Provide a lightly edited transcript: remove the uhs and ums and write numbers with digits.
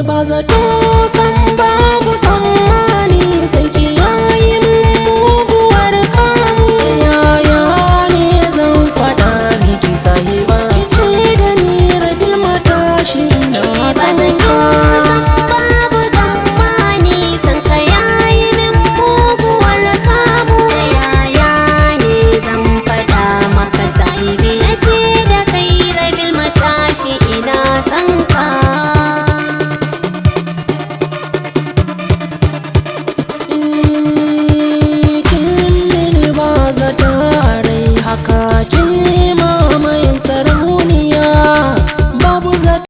Ba zato san babu tsammani, sai ki yayi mun muguwar kamu. Yaya ne zan faɗa miki, sahiba? Ki ce da ni rabil matashi na Ba san zato ka. San babu tsammani, san ka yayi min muguwar kamu. Ta yaya ne zan faɗa maka, sahibi? Na ce da kai rabil matashi, ina san ka.